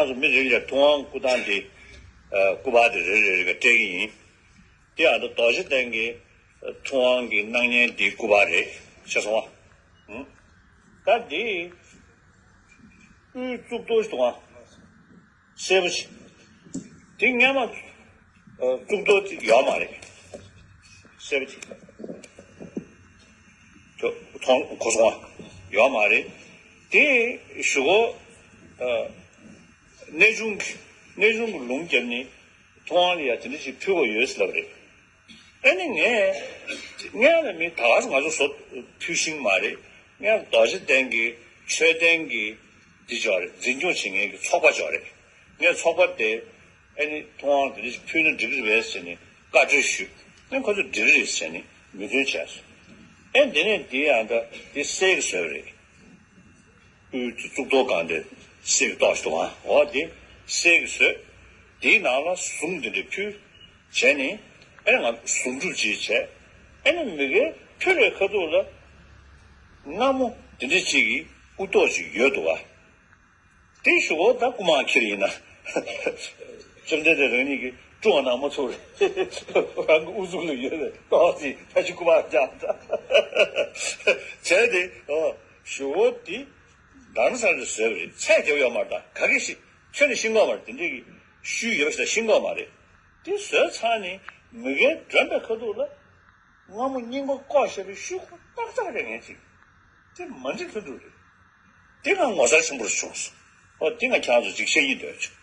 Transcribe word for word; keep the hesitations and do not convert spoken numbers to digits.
ང་ཚོ་མི་རེ་ལ་ཐུབ་དབང་སྐུ་ཐང་དེ། ཨ། སྐུ་པར་དེ་རེ་རེ་རེ་ག་སྤྲད་ཀྱི་ཡིན། དེ་ཨ་ད་རྡོ་རྗེ་གདན་གྱི་ཐུབ་དབང་གི་སྣང་བརྙན་དེའི་སྐུ་པར་རེད། ཤེས་སོང་བ། ཨུ། ད་དེ་དབུའི་གཙུག་ཏོར་ཞིག་འདུག་ག་སེར་པོ་ཅིག་དེ་སྔོན་མ། ཨ། གཙུག་ཏོར་དེ་ཡོད་མ་རེད། སེར་པོ་ཅིག་ཁྱོད་མཐོང་གོ་སོང་བ། ཡོད་མ་རེད། དེ་གཞུག་གུ། ཨ། གནས་ཆུང་གི་གནས་ཆུང་གི་ལུང་བརྒྱབ་ནས་ཐུབ་དབང་ལ་ཡ་དེ་འདྲ་ཞིག་ཕུལ་བ་ཡོད་ཟེར་ལབ་རེད། ཨ་ནི་ངས་སྔོན་ལ་མི་ད་ག་སེ་ང་ཚོ་བཟོ་ཕུལ་ཤེས་ཀྱི་མ་རེད། སྔོན་ལ་རྡོ་རྗེ་གདན་གྱི་མཆོད་རྟེན་གྱི་འདི་ཅིག་ཡོད་རེད། འཛིན་སྐྱོང་བྱེད་མཁན་གྱི་ཚོགས་པ་ཅིག་ཡོད་རེད། ངས་ཚོགས་པ་དེ་ཨ་ནི་ཐུབ་དབང་དེ་འདྲ་ཞིག་ཕུལ་ན་འགྲིག་གི་རེད་པས་ཟེར་ནས་བཀའ་འཁྲོལ་ཞུས། ཨ་ནི་ཁོ་ཚོས་འགྲིག་གི་རེད་ཟེར་ནས་མོས་མཐུན་བྱས་སོང་། ཨ་ནི་དེ་ནས་དེ་ཡང་ད་དེ་གསེར་གྱིས་བཟོས་པ་རེད། དབུའི་གཙུག་ཏོར་སྒང་དེ་གསེར་གྱིས་བཏོགས་ཤིག་འདུག་ཨང་། འོ་དེ་གསེར་གྱིས་བཟོས། དེའི་ནང་ལ་གཟུངས་དེ་འདྲ་ཕུལ། བྱས་ནས་ཨ་ནི་ང་གཟུངས་སྒྲུབ་ཅིག་བྱས། ཨ་ནི་མི་ཁའི་ཕྱི་ལོགས་ཁ་ཐུག་ལ་སྔ་མོ་དེ་འདྲ་ཅིག་གི་དབུ་ཏོག་ཅིག་ཡོད་འདུག་ག་དེ་གཞུག་གུ་ད་རྐུ་མ་ཁྱེར་ཡིན་ན། བཅོམ་ལྡན་འདས་རང་ཉིད་ཀྱིས་བཀྲུ་བ་ན་མ་ཚོར་བ། རང་གི་དབུ་གཟུགས་ལ་ཡོད་པའི་ཏོག་ཙམ་ཕ་ཤི་རྐུ་མ་རྒྱག་ད་བྱས་ཏེ། ཨོ། གཞུག་གུ་དེ་རྡ་རམ་ས་ལ་བཟོས་པ་རེད། ཚད་རྒྱབ་ཡོད་མ་རེད། ད་ག་གེ་ཞིག་ཁྱོན་ནས་ཤེས་ཀྱི་ཡོད་མ་རེད། དེ་འདྲའི་གི་ཤུལ་ཡོད་པ་ཞིག་ད་ཤེས་ཀྱི་ཡོད་མ་རེད། དེ་བཟོས་ཚར་ནས་མི་ཁའི་མགྲོན་པོའི་ཁ་ཐུག་ལ། སྔ་མོ་རྙིང་པ་བཀོག་བཞག་པའི་ཤུལ་ཁོ་ཏག་ཏག་རེད། ངས་ཅིག་དེ་མ་འགྲིག་ཐུག་འདུག་རེད། དེ་ང་ངོ་མཚར་ཆེན་པོ་རུ་བྱུང་སོང་། ཨོ། དེ་ང་ཁྱེད་རང་ཚོ་ཅིག་བཤད་ཀྱི་འདོད་བྱུང་